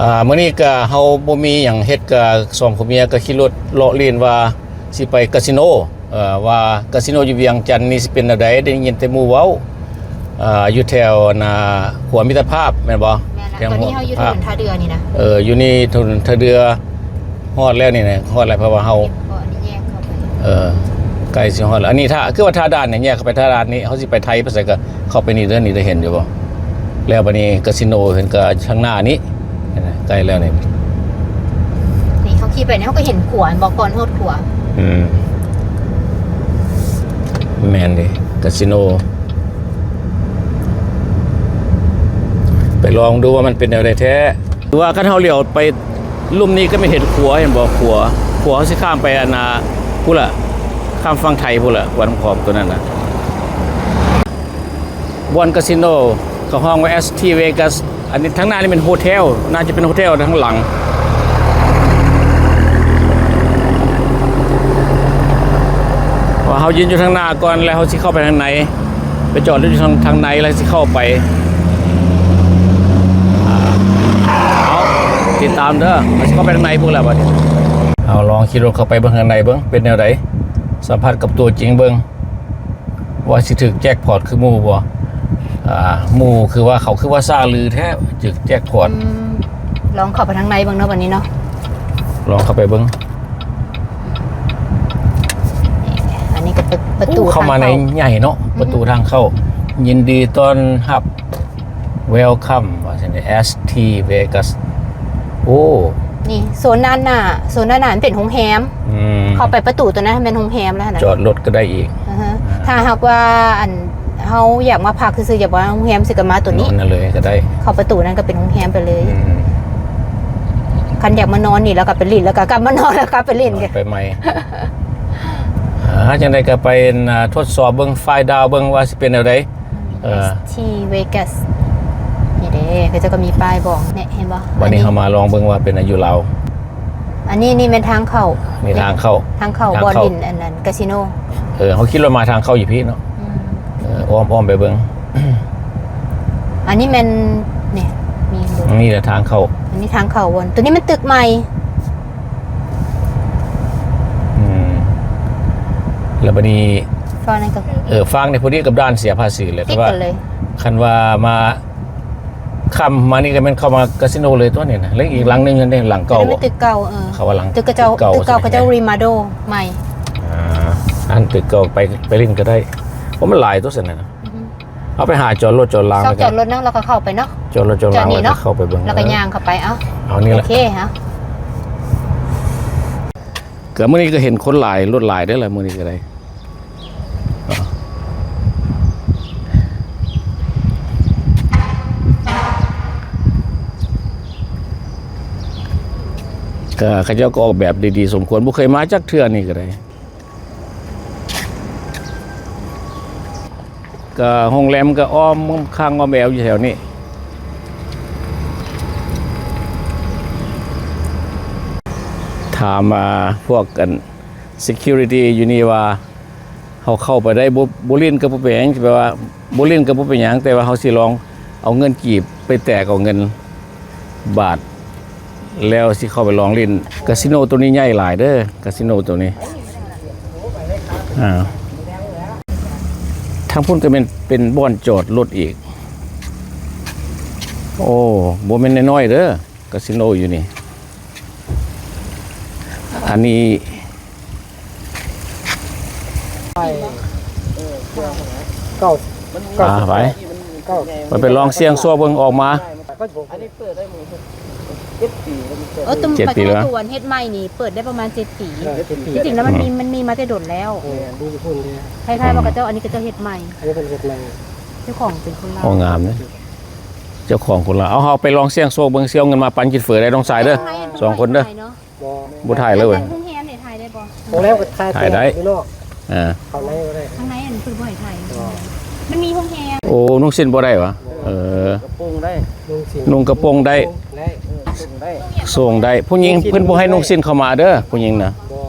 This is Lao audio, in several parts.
ອ່າ ມື້ນີ້ກະເຮົາບໍ່ມີຫຍັງເຮັດ ກະສອງຜົວເມຍກະຂີ່ລົດເລາະຫຼິ້ນວ່າຊິໄປກາສິໂນ ເອີ ວ່າກາສິໂນຢູ່ວຽງຈັນນີ້ຊິເປັນແນວໃດ ໄດ້ຍິນແຕ່ໝູ່ເວົ້າ ອ່າ ຢູ່ແຖວ ອັນນ່າ ຂົວມິດຕະພາບແມ່ນບໍ່? ແມ່ນລະ ແຖວ ຕອນນີ້ເຮົາຢູ່ຖະໜົນທ່າເດື່ອນີ້ນະ ເອີ ຢູ່ນີ້ຖະໜົນທ່າເດື່ອ ຮອດແລ້ວນີ້ນະ ຮອດແລ້ວ ເພາະວ່າເຮົາ ເພາະອັນນີ້ແຍກເຂົ້າໄປ ເອີ ໃກ້ຊິຮອດແລ້ວ ອັນນີ້ຖ້າ ຄືວ່າທ່າດ່ານນີ້ແຍກເຂົ້າໄປທ່າດ່ານນີ້ ເຮົາຊິໄປໄທໄປໃສກະເຂົ້າໄປນີ້ເດີ ນີ້ໄດ້ເຫັນຢູ່ບໍ່? ແລ້ວບັດນີ້ກາສິໂນເພິ່ນກະທາງໜ້ານີ້ ໃກ້ແລ້ວນີ້ ນີ້ເຮົາຂີ່ໄປນີ້ເຮົາກະເຫັນຂົວແມ່ນບໍ່? ກ່ອນຮອດຂົວ ອືມ ແມ່ນເດ ກາສິໂນ ໄປລອງດູວ່າມັນເປັນແນວໃດແທ້. ຄືວ່າຄັນເຮົາຫຼຽວໄປລຸ່ມນີ້ກະແມ່ນເຫັນຂົວ ເຫັນບໍ່? ຂົວ ຂົວເຮົາຊິຂ້າມໄປອັນນ່າ ພຸ້ນລະ ຂ້າມຝັ່ງໄທພຸ້ນລະ ວັດນ້ຳຂອງຕົວນັ້ນນະ ບ່ອນກາສິໂນ ເຂົາຮ້ອງວ່າ ເອສທີ ເວກັສ ອັນນີ້ທາງໜ້ານີ້ແມ່ນໂຮເທວ ໜ້າຈະເປັນໂຮເທວທາງຫຼັງ ວ່າເຮົາຢືນຢູ່ທາງໜ້າກ່ອນ ແລ້ວເຮົາຊິເຂົ້າໄປທາງໃນ ໄປຈອດຢູ່ທາງ ທາງໃນແລ້ວຊິເຂົ້າໄປ ອ່າ ເອົາ ຕິດຕາມເດີ ເຮົາຊິເຂົ້າໄປທາງໃນພຸ້ນແຫຼະບັດນີ້ ເຮົາລອງຂີ່ລົດເຂົ້າໄປເບິ່ງທາງໃນເບິ່ງເປັນແນວໃດ ສຳຜັດກັບຕົວຈິງເບິ່ງ ວ່າຊິຖືກແຈັກພອດຄືໝູ່ບໍ່? ອ່າ ໝູ່ຄືວ່າເຂົາຄືວ່າຊ່າລືແທ້ ຖືກແຈັກພອດ ອືມ ລອງເຂົ້າໄປທາງໃນເບິ່ງເນາະ ບັດນີ້ເນາະ ລອງເຂົ້າໄປເບິ່ງ ອັນນີ້ກະປະ ປະຕູ ໂອ້ ເຂົ້າມາໃນ ທາງເຂົ້າ ໃຫຍ່ເນາະ ອືຮຶ ປະຕູທາງເຂົ້າ ຍິນດີຕ້ອນຮັບ Welcome ວ່າຊັ້ນເດ ເອສທີ Vegas ໂອ້ ນີ້ໂຊນດ້ານໜ້າ ໂຊນດ້ານໜ້າມັນເປັນໂຮງແຮມ ອືມ ເຂົ້າໄປປະຕູໂຕນັ້ນແມ່ນໂຮງແຮມແລ້ວຫັ້ນນະ ຈອດລົດກະໄດ້ອີກ ອືຮຶ ອ່າ ຖ້າຫາກວ່າ ອັນ ເຮົາຢາກມາພັກຊື່ໆ ຢາກມາໂຮງແຮມຊີ້ກະມາໂຕນີ້ ນອນນັ້ນເລີຍກະໄດ້ ເຂົ້າປະຕູນັ້ນກະເປັນໂຮງແຮມໄປເລີຍ ອືມ ຄັນຢາກມານອນນີ້ແລ້ວກະໄປຫຼິ້ນ ແລ້ວກະກັບມານອນ ແລ້ວກັບໄປຫຼິ້ນ ໄປໃໝ່ ອ່າ ຈັ່ງໃດກະໄປ ອ່າ ທົດສອບເບິ່ງ find out ເບິ່ງວ່າຊິເປັນແນວໃດ ເອີ ທີ່ Vegas ນີ້ເດ້ ເຂົາເຈົ້າກະມີປ້າຍບອກແນະ ເຫັນບໍ່? ບັດນີ້ເຮົາມາລອງເບິ່ງວ່າເປັນຢູ່ລາວ ອັນນີ້ ນີ້ແມ່ນທາງເຂົ້າ ນີ້ທາງເຂົ້າ ທາງເຂົ້າ ທາງເຂົ້າ ບ່ອນຫຼິ້ນອັນນັ້ນ ກາສິໂນ ເອີ ເຮົາຂີ່ລົດມາທາງເຂົ້າຢູ່ພີ້ເນາະ ອືມ ເອີ ອ້ອມ ອ້ອມໄປເບິ່ງ ອັນນີ້ແມ່ນ ນີ້ ມີ ນີ້ແຫຼະທາງເຂົ້າ ອັນນີ້ທາງເຂົ້າບ່ອນ ໂຕນີ້ມັນຕຶກໃໝ່ ອືມ ແລ້ວບັດນີ້ ເອີ ຟາກນີ້ພໍດີກັບດ່ານເສຍພາສີແຫຼະ ຄັນວ່າ ຄັນວ່າມາ ຄ່ຳມານີ້ກະແມ່ນເຂົ້າມາກາສິໂນເລີຍຕົວນີ້ນະ ແລ້ວອີກຫຼັງໜຶ່ງຫັ້ນເດ ຫຼັງເກົ່າບໍ່? ຕຶກເກົ່າ ເອີ ເຂົາວ່າຫຼັງ ຕຶກເຂົາເຈົ້າ ຕຶກເກົ່າ ຕຶກເກົ່າເຂົາເຈົ້າ remodeled ໃໝ່ ອ່າ ອັນຕຶກເກົ່າໄປ ໄປຫຼິ້ນກະໄດ້ ໂອ້ ມັນຫຼາຍຕົວຊັ້ນນະ ອືຮຶ ເຮົາໄປຫາຈອດລົດຈອດລາງ ເຮົາຈອດລົດເນາະ ແລ້ວກະເຂົ້າໄປເນາະ ຈອດລົດຈອດລາງ ແລ້ວກະເຂົ້າໄປເບິ່ງ ແລ້ວກະຍ່າງເຂົ້າໄປ ເອົາ ເອົານີ້ແຫຼະ ໂອເຄ ເຮົາ ກະມື້ນີ້ກະເຫັນຄົນຫຼາຍ ລົດຫຼາຍເດ້ລະ ມື້ນີ້ກະໄດ້ ກະເຂົາເຈົ້າກະອອກແບບດີໆສົມຄວນ ບໍ່ເຄີຍມາຈັກເທື່ອນີ້ກະໄດ້ ກະໂຮງແຮມກະອ້ອມຂ້າງອ້ອມແອວຢູ່ແຖວນີ້ ຖາມ ອ່າ ພວກອັນ security ຢູ່ນີ້ວ່າ ເຮົາເຂົ້າໄປໄດ້ ບໍ່ ບໍ່ຫຼິ້ນກະບໍ່ເປັນຫຍັງ ແບບວ່າບໍ່ຫຼິ້ນກະບໍ່ເປັນຫຍັງ ແຕ່ວ່າເຮົາຊິລອງເອົາເງິນກີບໄປແຕກເອົາເງິນບາດ ແລ້ວຊິເຂົ້າໄປລອງຫຼິ້ນ ກາສິໂນໂຕນີ້ໃຫຍ່ຫຼາຍເດີ ກາສິໂນໂຕນີ້ ອ່າ ທາງພຸ້ນກະແມ່ນເປັນບ່ອນຈອດລົດອີກ ໂອ້ ບໍ່ແມ່ນນ້ອຍໆເດີ ກາສິໂນຢູ່ນີ້ ອັນນີ້ ເກົ້າ ອ່າ ໄປ ເກົ້າ ໄປ ໄປລອງສ່ຽງໂຊກເບິ່ງອອກມາ ອັນນີ້ເປີດໄດ້ມື້ ເຈັດປີ ເອີ ເຈັດປີແລ້ວ ປະຕູເຮັດໃໝ່ນີ້ເປີດໄດ້ປະມານເຈັດປີ ເອີ ເຈັດປີ ທີ່ຈິງແລ້ວມັນມີ ອືມ ມັນມີມາແຕ່ດົນແລ້ວ ແມ່ນ ມີຢູ່ພຸ້ນເດ້ ຄ້າຍໆວ່າເຂົາເຈົ້າ ອັນນີ້ເຂົາເຈົ້າເຮັດໃໝ່ ອັນນີ້ເພິ່ນເຮັດໃໝ່ ເຈົ້າຂອງເປັນຄົນລາວ ໂອ້ ງາມເດ້ ເຈົ້າຂອງຄົນລາວ ເອົາ ເຮົາໄປລອງສ່ຽງໂຊກເບິ່ງ ຊິເອົາເງິນມາປັນກິນເຝີໄດ້ນ້ອງຊາຍເດີ ສອງຄົນເດີ ບໍ່ ບໍ່ຖ່າຍເລີຍເວີຍ ໂຮງແຮມນີ້ຖ່າຍໄດ້ບໍ່? ໂຮງແຮມກະຖ່າຍ ຖ່າຍໄດ້ ຢູ່ນອກ ເອີ ເຂົ້າໃນບໍ່ໄດ້ ທາງໃນອັນເພິ່ນບໍ່ໃຫ້ຖ່າຍ ມັນມີໂຮງແຮມ ໂອ້ ນຸ່ງສິ້ນບໍ່ໄດ້ຫວາ? ເອີ ກະໂປງໄດ້ ນຸ່ງສິ້ນ ນຸ່ງກະໂປງໄດ້ ໄດ້ ເອີ ສົ່ງໄດ້ ສົ່ງໄດ້ ຜູ້ຍິງເພິ່ນບໍ່ໃຫ້ນຸ່ງສິ້ນເຂົ້າມາເດີ ຜູ້ຍິງນະ ບໍ່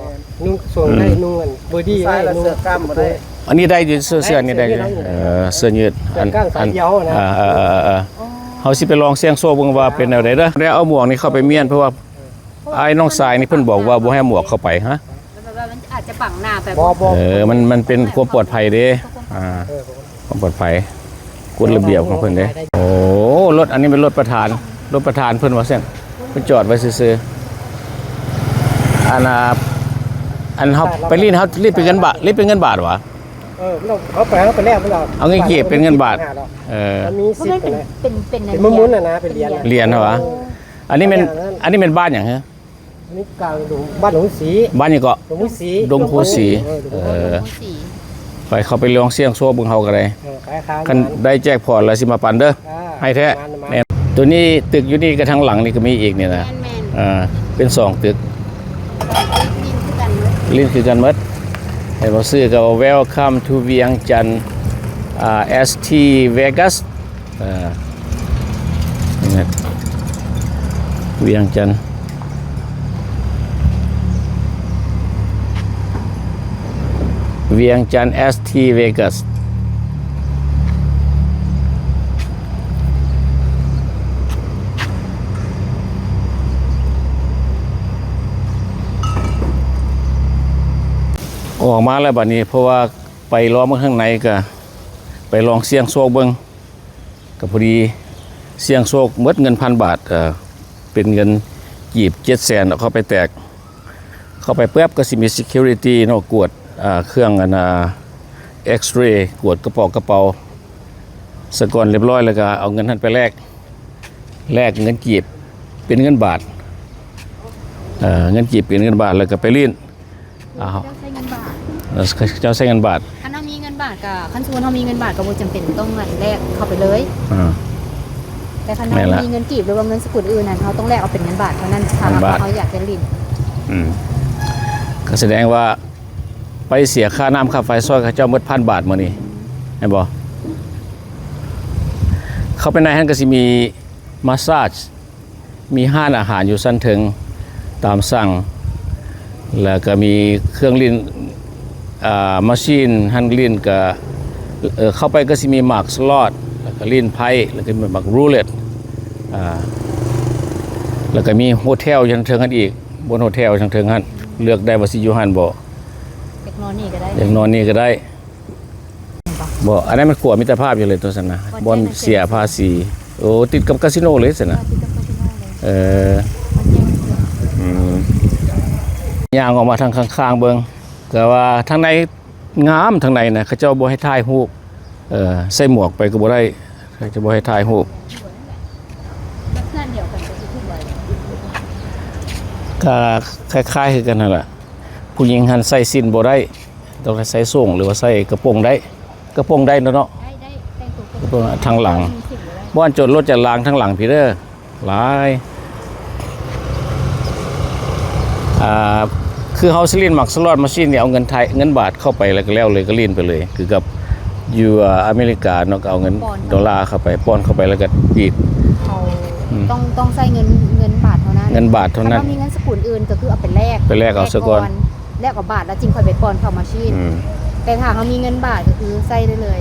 ນຸ່ງ ສົ່ງໄດ້ ອືມ ນຸ່ງອັນ body ໄດ້ ນຸ່ງ ເສື້ອກ້າມບໍ່ໄດ້ ອັນນີ້ໄດ້ຢູ່ ເສື້ອ ເສື້ອນີ້ໄດ້ຢູ່ ເອີ ເສື້ອຍືດ ອັນ ເສື້ອກ້າມສາຍ ອັນ ດຽວນະ ເອີ ເອີ ອໍ ເຮົາຊິໄປລອງສ່ຽງໂຊກເບິ່ງວ່າເປັນແນວໃດເດີ. ແລ້ວເອົາໝວກນີ້ເຂົ້າໄປມ້ຽນ ເພາະວ່າອ້າຍນ້ອງຊາຍນີ້ເພິ່ນບອກວ່າບໍ່ໃຫ້ເອົາໝວກເຂົ້າໄປ. ຮະ? ແບບວ່າມັນອາດຈະບັງໜ້າໄປ. ບໍ່ ບໍ່ ເອີ ມັນ ມັນເປັນຄວາມປອດໄພເດ້. ອ່າ ຄວາມປອດໄພ ກົດລະບຽບຂອງເພິ່ນເດ້. ໂອ້ ລົດອັນນີ້ເປັນລົດປະທານ ລົດປະທານເພິ່ນວ່າຊັ້ນ ເພິ່ນຈອດໄວ້ຊື່ໆ. ອັນນ່າ ອັນເຮົາໄປຫຼິ້ນ ເຮົາຫຼິ້ນເປັນເງິນບາດ ຫຼິ້ນເປັນເງິນບາດຫວາ? ເອີ ເຮົາໄປ ເຮົາໄປແລກ ເອົາເງິນກີບເປັນເງິນບາດ. ເອີ ມັນມີສິດ ເປັນ ເປັນ ເປັນ ເປັນໝູນໆ ຫັ້ນນະ ເປັນຫຼຽນ ຫຼຽນຫວາ? ອັນນີ້ແມ່ນ ອັນນີ້ແມ່ນບ້ານຫຍັງ? ອັນນີ້ກາງດົງ ບ້ານດົງສີ. ບ້ານຫຍັງເກາະ? ດົງສີ ດົງພູສີ. ເອີ ເອີ ໄປ ເຂົ້າໄປລອງສ່ຽງໂຊກເບິ່ງເຮົາກໍໄດ້. ເອີ ຄັນໄດ້ແຈັກພອດແລ້ວຊິມາປັ່ນເດີ. ອ່າ ໃຫ້ແທ້. ແມ່ນ ໂຕນີ້ຕຶກຢູ່ນີ້ກັບທາງຫຼັງນີ້ກໍມີອີກນີ້ນະ. ແມ່ນໆ ເປັນສອງຕຶກ ຫຼິ້ນຄືກັນໝົດ ຫຼິ້ນຄືກັນໝົດ. ເຫັນບໍ່ ຊື່ກໍ Welcome to ວຽງຈັນ ອ່າ ST Vegas. ເອີ ນີ້ນະ ວຽງຈັນ ວຽງຈັນ ST Vegas. ອອກມາແລ້ວບັດນີ້ ເພາະວ່າໄປລອງເບິ່ງທາງໃນ ກະໄປລອງສ່ຽງໂຊກເບິ່ງ. ກໍພໍດີສ່ຽງໂຊກໝົດເງິນພັນບາດ ເອີ ເປັນເງິນກີບເຈັດແສນ ເອົາເຂົ້າໄປແຕກ ເຂົ້າໄປປຶບກໍຊິມີ security ເນາະ ກວດ ເອີ ເຄື່ອງ ອັນ X-ray ກວດກະເປົາ ກະເປົາສາກ່ອນຮຽບຮ້ອຍ ແລ້ວກໍເອົາເງິນຫັ້ນໄປແລກ ແລກເງິນກີບເປັນເງິນບາດ ເອີ ເງິນກີບເປັນເງິນບາດ ແລ້ວກໍໄປຫຼິ້ນ. ອ້າວ ເຈົ້າໃຊ້ເງິນບາດ ເອີ ເຈົ້າໃຊ້ເງິນບາດ. ຄັນເຮົາມີເງິນບາດກໍ ຄັນສົມມຸດເຮົາມີເງິນບາດກໍບໍ່ຈຳເປັນຕ້ອງ ອັນ ແລກເຂົ້າໄປເລີຍ. ອ່າ ແຕ່ຄັນເຮົາມີເງິນກີບ ຫຼືວ່າເງິນສະກຸນອື່ນນັ້ນ ເຮົາຕ້ອງແລກເອົາເປັນເງິນບາດເທົ່ານັ້ນ ຖ້າຫາກວ່າເຮົາຢາກຈະຫຼິ້ນ. ອືມ ກໍສະແດງວ່າໄປເສຍຄ່ານ້ຳຄ່າໄຟຊ່ອຍເຂົາເຈົ້າໝົດພັນບາດມື້ນີ້ ແມ່ນບໍ່? ເຂົ້າໄປໃນຫັ້ນກໍຊິມີ massage ມີຮ້ານອາຫານຢູ່ຊັ້ນເທິງຕາມສັ່ງ ແລ້ວກໍມີເຄື່ອງຫຼິ້ນ ອ່າ ມາຊີນຫັ້ນຫຼິ້ນ ກໍ ເອີ ເຂົ້າໄປກໍຊິມີໝາກສະຫຼອດ ແລ້ວກໍຫຼິ້ນໄພ້ ແລ້ວກໍມີໝາກຣູເລັດ ອ່າ ແລ້ວກໍມີໂຮເທວຢູ່ທາງເທິງຫັ້ນອີກ ບົນໂຮເທວທາງເທິງຫັ້ນ ເລືອກໄດ້ວ່າຊິຢູ່ຫັ້ນບໍ່ ຢາກນອນນີ້ກໍໄດ້ ຢາກນອນນີ້ກໍໄດ້. ບໍ່ ອັນນັ້ນມັນຂົວມິດຕະພາບຢູ່ເລີຍຕົວຊັ້ນນະ ບ່ອນເສຍພາສີ. ໂອ້ ຕິດກັບກາສິໂນເລີຍຊັ້ນນະ. ເອີ ອືມ ຍ່າງອອກມາທາງຂ້າງໆເບິ່ງ ກໍວ່າທາງໃນງາມ ທາງໃນນະ ເຂົາເຈົ້າບໍ່ໃຫ້ຖ່າຍຮູບ ເອີ ໃສ່ໝວກໄປກໍບໍ່ໄດ້ ເຂົາເຈົ້າບໍ່ໃຫ້ຖ່າຍຮູບ. ກໍຄ້າຍໆຄືກັນຫັ້ນລະ ຜູ້ຍິງຫັ້ນໃສ່ສິ້ນບໍ່ໄດ້. ຕ້ອງໃສ່ໂສ້ງ ຫຼືວ່າໃສ່ກະໂປງໄດ້ ກະໂປງໄດ້ເນາະ ໄດ້ ໄດ້ ແຕ່ງຕົວ ກະໂປງທາງຫຼັງ ບໍ່ອັນຈົດລົດຈະລາງທາງຫຼັງພີ້ເດີ ຫຼາຍ ອ່າ ຄືເຮົາຊິຫຼິ້ນໝາກສະຫຼອດມາຊີນນີ້ ເອົາເງິນໄທ ເງິນບາດເຂົ້າໄປ ແລ້ວກໍແລ້ວເລີຍ ກໍຫຼິ້ນໄປເລີຍ ຄືກັບຢູ່ ອາ ອາເມລິກາເນາະ ກໍເອົາເງິນ ປອນ ດອນລາເຂົ້າໄປ ປອນເຂົ້າໄປ ແລ້ວກໍດີດ ເອົາ ອືມ ຕ້ອງ ຕ້ອງໃຊ້ເງິນ ເງິນບາດເທົ່ານັ້ນ ເງິນບາດເທົ່ານັ້ນ ຄັນວ່າມີເງິນສະກຸນອື່ນ ກໍຄືເອົາໄປແລກ ໄປແລກເອົາຊະກ່ອນ ແລກເອົາບາດ ແລ້ວຈຶ່ງຄ່ອຍໄປປ່ອນເຂົ້າມາຊີນ ອືມ ແຕ່ຖ້າເຮົາມີເງິນບາດກໍຄືໃຊ້ໄດ້ເລີຍ.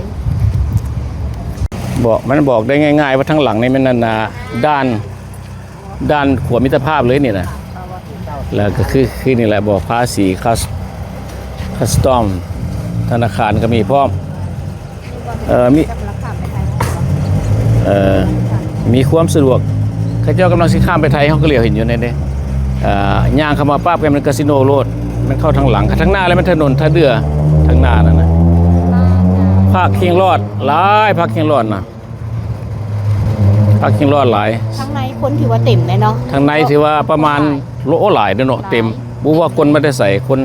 ບອກ ມັນບອກໄດ້ງ່າຍໆວ່າທາງຫຼັງນີ້ແມ່ນອັນນ່າ ດ່ານ ດ່ານຂົວມິດຕະພາບເລີຍນີ້ນະ ແລ້ວກໍຄື ຄືນີ້ແຫຼະ ບອກພາສີ ຄັສ ຄັສຕອມ ທະນາຄານກໍມີພ້ອມ. ເອີ ມີ ເອີ ມີຄວາມສະດວກ ເຂົາເຈົ້າກຳລັງຊິຂ້າມໄປໄທ ເຮົາກໍຫຼຽວເຫັນຢູ່ໃນນີ້ ເອີ ຍ່າງເຂົ້າມາປາບກັນແມ່ນກາສິໂນໂລດ ແມ່ນເຂົ້າທາງຫຼັງ ທາງໜ້າແລ້ວແມ່ນຖະໜົນທ່າເດື່ອ ທາງໜ້ານັ້ນນະ ພາກຄີງລອດຫຼາຍ ພາກຄີງລອດນະ ພາກຄີງລອດຫຼາຍ ທາງໃນຄົນຖືວ່າເຕັມເດ້ເນາະ ທາງໃນຖືວ່າປະມານ ໂອ້ ຫຼາຍເດ້ເນາະ ເຕັມ ບໍ່ວ່າຄົນມາແຕ່ໃສ ຄົນ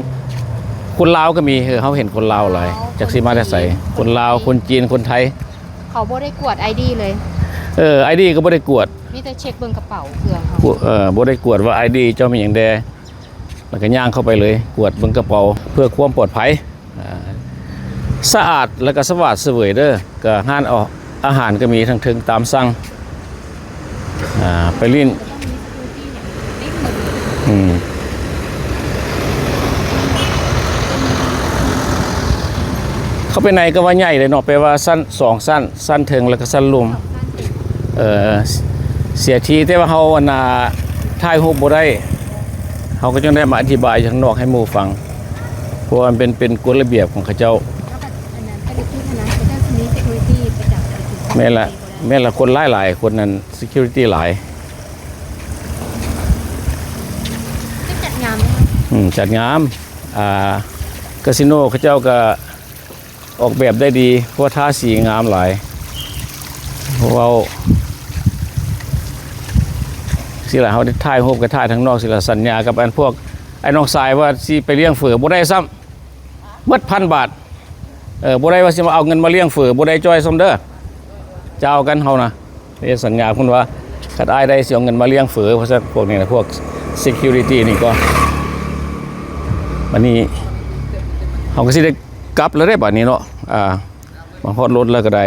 ຄົນລາວກໍມີ ເອີ ເຮົາເຫັນຄົນລາວຫຼາຍ ຈັກຊິມາແຕ່ໃສ ຄົນລາວ ຄົນຈີນ ຄົນໄທ ເຂົາບໍ່ໄດ້ກວດໄອດີເລີຍ ເອີ ໄອດີກໍບໍ່ໄດ້ກວດ ມີແຕ່ເຊັກເບິ່ງກະເປົາເຄື່ອງເຮົາ ເອີ ບໍ່ໄດ້ກວດວ່າໄອດີເຈົ້າມີຫຍັງແດ່ ແລ້ວກໍຍ່າງເຂົ້າໄປເລີຍ ກວດເບິ່ງກະເປົາ ເພື່ອຄວາມປອດໄພ ອາ ສະອາດ ແລ້ວກໍສະຫວາດສະເຫວີຍເດີ ກໍຮ້ານອາ ອາຫານກໍມີທາງເທິງຕາມສັ່ງ ອາ ໄປຫຼິ້ນ ອືມ ເຂົ້າໄປໃນກໍວ່າໃຫຍ່ເລີຍເນາະ ແປວ່າຊັ້ນສອງຊັ້ນ ຊັ້ນເທິງ ແລ້ວກໍຊັ້ນລຸ່ມ ເອີ ເສຍທີ່ ແຕ່ວ່າເຮົາ ອັນນ່າ ຖ່າຍຮູບບໍ່ໄດ້ ເຮົາກໍຈຶ່ງໄດ້ມາອະທິບາຍຢູ່ທາງນອກໃຫ້ໝູ່ຟັງ ເພາະວ່າມັນເປັນ ເປັນກົດລະບຽບຂອງເຂົາເຈົ້າ. ແລ້ວກໍອັນນັ້ນ ໄປຢູ່ພຸ້ນຫັ້ນນະ ເຂົາເຈົ້າຊິມີ security ປະຈຳ. ແມ່ນລະ ແມ່ນລະ ຄົນຫຼາຍໆ ຄົນນັ້ນ security ຫຼາຍ. ຈັດງາມເນາະ. ອືມ ຈັດງາມ. ອ່າ ກາສິໂນເຂົາເຈົ້າກໍ ອອກແບບໄດ້ດີ ເພາະວ່າທາສີງາມຫຼາຍ. ເວົ້າຊິລະ ເຮົາໄດ້ຖ່າຍຮູບກໍຖ່າຍທາງນອກຊິລະ ສັນຍາກັບອັນພວກໄອ້ນ້ອງຊາຍວ່າຊິໄປລ້ຽງເຝີ ບໍ່ໄດ້ຊ້ຳ ໝົດພັນບາດ. ເອີ ບໍ່ໄດ້ວ່າຊິມາເອົາເງິນມາລ້ຽງເຝີ ບໍ່ໄດ້ຈ່ອຍຊ້ຳເດີ ເຈົ້າກັນເຮົານະ. ໄດ້ສັນຍາເພິ່ນວ່າ ຄັນອ້າຍໄດ້ຊິເອົາເງິນມາລ້ຽງເຝີ ວ່າຊັ້ນ. ພວກນີ້ນະ ພວກ security ນີ້ກໍ ບັດນີ້ເຮົາກໍຊິໄດ້ກັບແລ້ວເດ້ ບັດນີ້ເນາະ. ອ່າ ມາຮອດລົດແລ້ວກໍໄດ້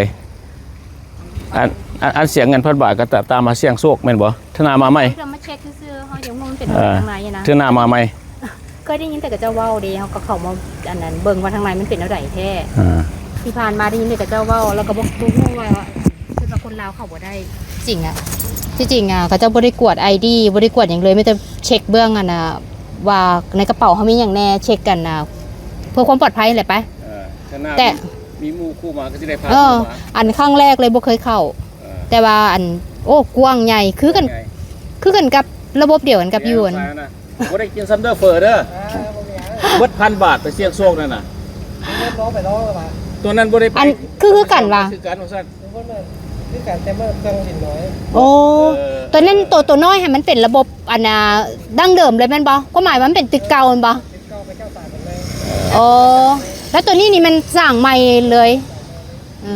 ອັນ ອັນ ອັນສຽງເງິນພັນບາດກໍຕາ ຕາມມາສ່ຽງໂຊກແມ່ນບໍ່? ເທື່ອໜ້າມາໃໝ່ ເພື່ອມາເຊັກຊື່ໆ ເຮົາຍັງວ່າມັນເປັນແນວໃດທາງໃນນະ. ເອີ ເທື່ອໜ້າມາໃໝ່. ເຄີຍໄດ້ຍິນແຕ່ເຂົາເຈົ້າເວົ້າເດ້ ເຮົາກໍເຂົ້າມາ ອັນນັ້ນ ເບິ່ງວ່າທາງໃນມັນເປັນແນວໃດແທ້. ອ່າ ທີ່ຜ່ານມາໄດ້ຍິນແຕ່ເຂົາເຈົ້າເວົ້າ ແລ້ວກໍບໍ່ ບໍ່ຮູ້ວ່າ ຄິດວ່າຄົນລາວເຂົ້າບໍ່ໄດ້. ຈິງອະ ທີ່ຈິງອະ ເຂົາເຈົ້າບໍ່ໄດ້ກວດ ໄອດີ ບໍ່ໄດ້ກວດຫຍັງເລີຍ ມີແຕ່ເຊັກເບື້ອງ ອັນນ່າ ວ່າໃນກະເປົາເຮົາມີຫຍັງແດ່ ເຊັກກັນນະ ເພື່ອຄວາມປອດໄພຫັ້ນແຫຼະໄປ. ເອີ ແຕ່ ມີ ມີໝູ່ຄູ່ມາກໍຊິໄດ້ພາ ເອີ ໝູ່ມາ. ອັນຄັ້ງແລກເລີຍ ບໍ່ເຄີຍເຂົ້າ. ເອີ ແຕ່ວ່າອັນ ໂອ້ ກວ້າງໃຫຍ່ ຄືກັນ ໃຫຍ່ ຄືກັນກັບລະບົບດຽວກັນກັບຢູ່ອັນ ແມ່ນ ບໍ່ໄດ້ກິນຊ້ຳເດີເຝີເດີ ເບິດພັນບາດໄປສ່ຽງໂຊກນັ້ນນະ. ຕົວນັ້ນບໍ່ໄດ້ໄປ ອັນ ຄື ຄືກັນວ່າ ຄືກັນວ່າຊັ້ນ. ຄືກັນ ແຕ່ວ່າເຄື່ອງຫຼິ້ນນ້ອຍ. ໂອ້ ເອີ ຕົວນັ້ນ ຕົວ ຕົວນ້ອຍຫັ້ນມັນເປັນລະບົບ ອັນນ່າ ດັ້ງເດີມເລີຍແມ່ນບໍ່? ຄວາມໝາຍວ່າມັນເປັນຕຶກເກົ່າແມ່ນບໍ່? ຕຶກເກົ່າ ເຂົາເຈົ້າສ້າງຂຶ້ນໃໝ່. ອໍ ແລ້ວຕົວນີ້ນີ້ມັນສ້າງໃໝ່ເລີຍ? ເອີ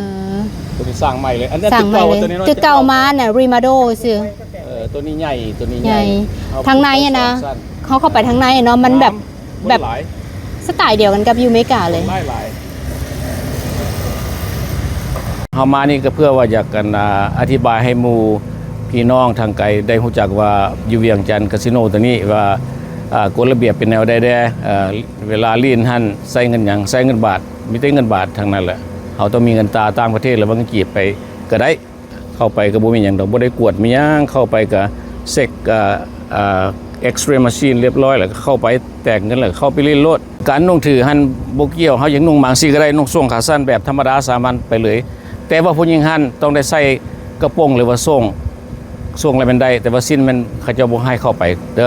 ຕົວນີ້ສ້າງໃໝ່ເລີຍ. ອັນນັ້ນ ສ້າງໃໝ່ເລີຍ ຕຶກເກົ່າ ຕົວນ້ອຍໆ ຕຶກເກົ່າມານະ remodel ຊື່. ເອີ ຕົວນີ້ໃຫຍ່ ຕົວນີ້ໃຫຍ່ ໃຫຍ່. ເຮົາ ທາງໃນຫັ້ນນະ ເຮົາເຂົ້າໄປທາງໃນເນາະ ມັນແບບ ແບບ ຫຼາຍ ສະໄຕລ໌ດຽວກັນກັບຢູ່ເມກາເລີຍ. ຫຼາຍ ເຮົາມານີ້ກໍເພື່ອວ່າຢາກ ອັນ ອາ ອະທິບາຍໃຫ້ໝູ່ພີ່ນ້ອງທາງໄກໄດ້ຮູ້ຈັກວ່າ ຢູ່ວຽງຈັນກາສິໂນຕົວນີ້ວ່າ ອາ ກົດລະບຽບເປັນແນວໃດແດ່. ເອີ ເວລາຫຼິ້ນຫັ້ນໃຊ້ເງິນຫຍັງ? ໃຊ້ເງິນບາດ ມີແຕ່ເງິນບາດທັງນັ້ນແຫຼະ. ເຮົາຕ້ອງມີເງິນຕາຕ່າງປະເທດ ຫຼືວ່າເງິນກີບໄປກໍໄດ້. ເຂົ້າໄປກໍບໍ່ມີຫຍັງດອກ ບໍ່ໄດ້ກວດມີຫຍັງ ເຂົ້າໄປກໍເຊັກ ອ່າ ອ່າ X-ray machine ລຽບຮ້ອຍ ແລ້ວກໍເຂົ້າໄປແຕກເງິນ ແລ້ວກໍເຂົ້າໄປຫຼິ້ນໂລດ. ການນຸ່ງຖືຫັ້ນບໍ່ກ່ຽວ ເຮົາຢາກນຸ່ງບາງສິ່ງກໍໄດ້ ນຸ່ງໂສ້ງຂາສັ້ນແບບທຳມະດາສາມັນໄປເລີຍ. ແຕ່ວ່າຜູ້ຍິງຫັ້ນຕ້ອງໄດ້ໃສ່ກະໂປງ ຫຼືວ່າໂສ້ງ ໂສ້ງແລ້ວແມ່ນໄດ້ ແຕ່ວ່າສິ້ນແມ່ນເຂົາເຈົ້າບໍ່ໃຫ້ເຂົ້າໄປເດີ.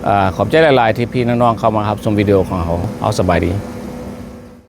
ອ່າ ຂອບໃຈຫຼາຍໆ ທີ່ພີ່ນ້ອງໆເຂົ້າມາຮັບຊົມວິດີໂອຂອງເຮົາ. ເອົາ ສະບາຍດີ.